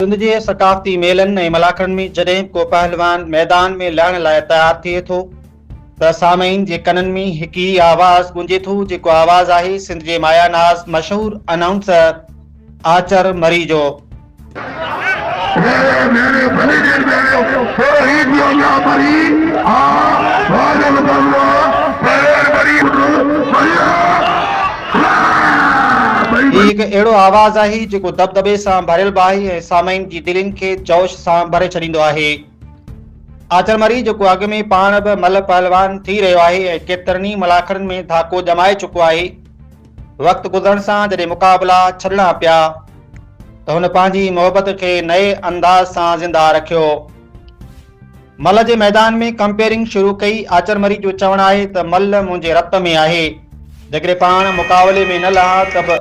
سنڌ جي ثقافتي ميلن ۽ ملاکڙن ۾ جڏهن به ڪو پهلوان ميدان ۾ لهڻ لاء تيار ٿئي ٿو ته سامعين جي ڪنن ۾ هڪ ئي آواز گونجي ٿو جيڪو آواز آهي سنڌ جي مايا ناز مشهور انائونسر آچر مري جو. هي هڪ اهڙو آواز آهي جيڪو دٻدٻي سان ڀريل به آهي ۽ سامعين جي دلين کي جوش سان ڀري ڇڏيندو آهي. آچر مري جيڪو اڳ ۾ پاڻ به ملهه پهلوان ٿي رهيو آهي ۽ ڪيترن ئي ملاکڙن ۾ ڌاڪو ڄمائي چڪو آهي، وقت گذرڻ سان جڏهن مقابلا ڇڏڻا پيا ته هن پنهنجي محبت کي نئين انداز سان زنده رکيو. ملهه جي ميدان ۾ ڪمپيئرنگ شروع ڪئي، آچر مري جو چوڻ آهي ته ملهه منهنجي رت ۾ آهي، جيڪڏهن پاڻ مقابلي ۾ نه لهان ته به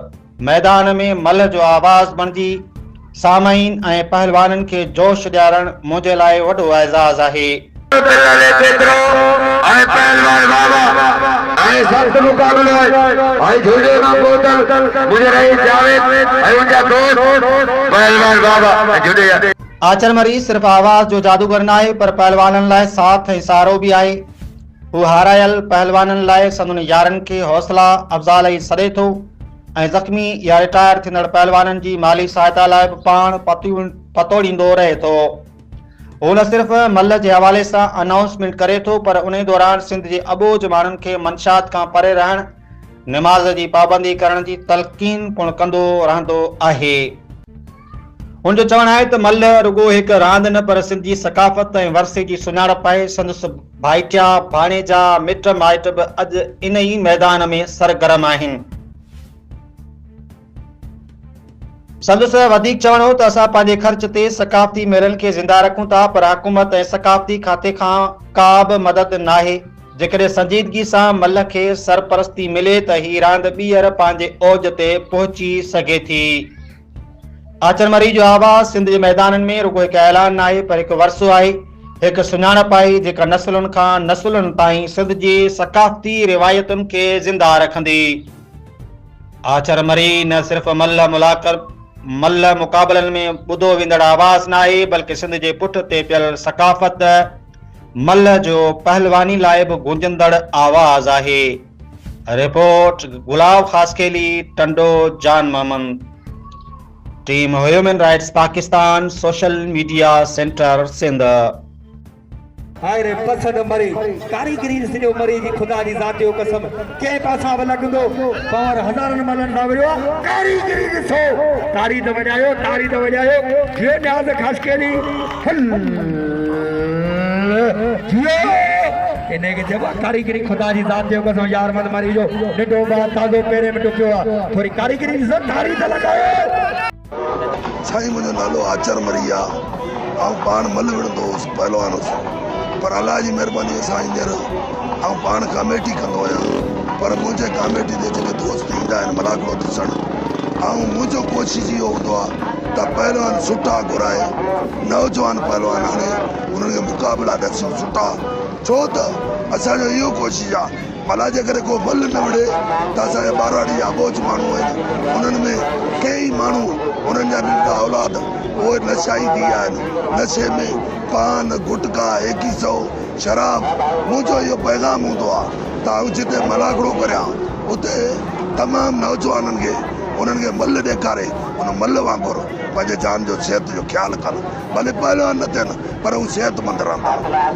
ميدان ۾ ملهه جو آواز بڻجي سامعين ۽ پهلوانن کي جوش ڏيارڻ منهنجي لاء وڏو اعزاز آهي. آچر مري صرف آواز جو جادوگر ناهي پر پهلوانن لاء ساٿ ۽ سهارو به آهي. هو هارايل پهلوانن لاء سندن يارن کي حوصلا افزا لئي سڏي ٿو ۽ زخمي يا رٽائر ٿيندڙ پهلوانن جي مالي سهائتا لاء به پاڻ پتوڙيندو رهي ٿو. هو نه صرف ملهه جي حوالي سان انائونسمينٽ ڪري ٿو پر انهي دوران سنڌ جي اٻوجهه ماڻهن کي منشيات کان پري رهڻ، نماز جي پابندي ڪرڻ جي تلقين پڻ ڪندو رهندو آهي. هن جو چوڻ آهي ته ملهه رڳو هڪ راند نه پر سنڌ جي ثقافت ۽ ورثي جي سڃاڻپ آهي، سندس ڀائٽيا، ڀاڻيجا، مٽ مائٽ به اڄ ان ئي ميدان ۾ سرگرم آهن. سندس وڌيڪ چوڻ هو ته اسان پنهنجي خرچ تي ثقافتي ميلن کي زنده رکون ٿا پر حڪومت ۽ ثقافتي کاتي کان ڪا به مدد ناهي، جيڪڏهن سنجيدگي سان ملهه کي سرپرستي ملي ته هي راند ٻيهر پنهنجي اوج تي پهچي سگهي ٿي. آچر مري جو آواز سنڌ جي ميدانن ۾ رڳو هڪ اعلان ناهي پر هڪ ورثو آهي، هڪ سڃاڻپ آهي جيڪا نسلن کان نسلن تائين سنڌ جي ثقافتي روايتن کي زنده رکندي. آچر مري نه صرف ملهه مقابلن ۾ ٻڌو ويندڙ آواز ناهي بلڪه سنڌ جي پٺ تي پيل ثقافت ملهه جو پهلواني لاء به گونجندڙ آواز آهي. Report, Gulab Khaskheli, Tando Jan Muhammad, team human rights Pakistan social media centre Sindh. هاء ري پسند مري ڪاريگري سڄو مري جي خدا جي ذات جو قسم ڪنهن پاسان به لڳندو پنهور هزارن ملن سان وڙهيو آ ڪاريگري ڏسو تاڙي ته وڄايو تاڙي ته وڄايو جيو نياز خاصخيلي هل جيو انهي کي چئبو آ ڪاريگري خدا جي ذات جو قسم يار مند مري جو ننڍو ٻار تازو پيرين ۾ ٽڪيو آ ٿوري ڪاريگري ڏسو تاڙي ته لڳايو. سائين منهنجو نالو آچر مري آ آئون پاڻ ملهه وڙهندو هوس پهلوان هوس پر الله جي مهرباني سان هينئر آئون پاڻ ڪاميٽي ڪندو آهيان پر منهنجي ڪاميٽي تي جيڪي دوست ايندا آهن ملاکڙو ڏسڻ آئون منهنجو ڪوشش اهو هوندو آ ته پهلوان سٺا گهرائي نوجوان پهلوان آڻي انهن کي مقابلا ڏسون سٺا ڇو ته اسان جو اهو ڪوشش آ ڀلا جيڪڏهن ڪو ملهه نه وڙهي ته اسان جا ٻهراڙي جا اٻوجهه ماڻهو آهن انهن ۾ ڪيئي ماڻهو انهن جا ننڍڙا اولاد اهي نشائي ٿي ويا آهن نشي ۾ پان گٽڪا ايڪي سئو شراب منهنجو اهو پيغام هوندو آ ته آئون جتي ملاکڙو ڪريان اتي تمام نوجوانن کي انهن کي ملهه ڏيکاري ان ملهه وانگر پنهنجي جان جو صحت جو خيال ڪن ڀلي پهلوان نه ٿين پر هو صحتمند رهندا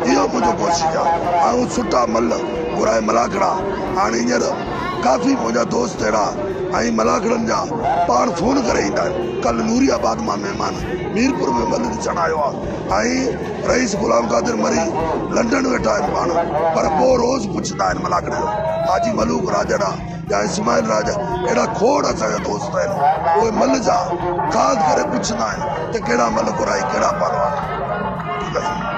اهو منهنجو ڪوشش آ آئون سٺا ملهه گهرائي ملاکڙا هاڻي هينئر ڪافي منهنجا دوست اهڙا ۽ ملاکڙن جا پاڻ فون ڪري ايندا آهن ڪلهه نوري آباد مان مهمان ميرپور ۾ ملهه ڏسڻ آيو آ ۽ رئيس غلام قادر مري لنڊن ويٺا آهن پاڻ پر پوء روز پڇندا آهن ملاکڙي جو حاجي ملوڪ راڄڙ آ يا اسماعيل راڄ اهڙا کوڙ اسان جا دوست آهن اهي ملهه جا خاص ڪري پڇندا آهن ته ڪهڙا ملهه گهرائي ڪهڙا پهلوان ٺيڪ آهي.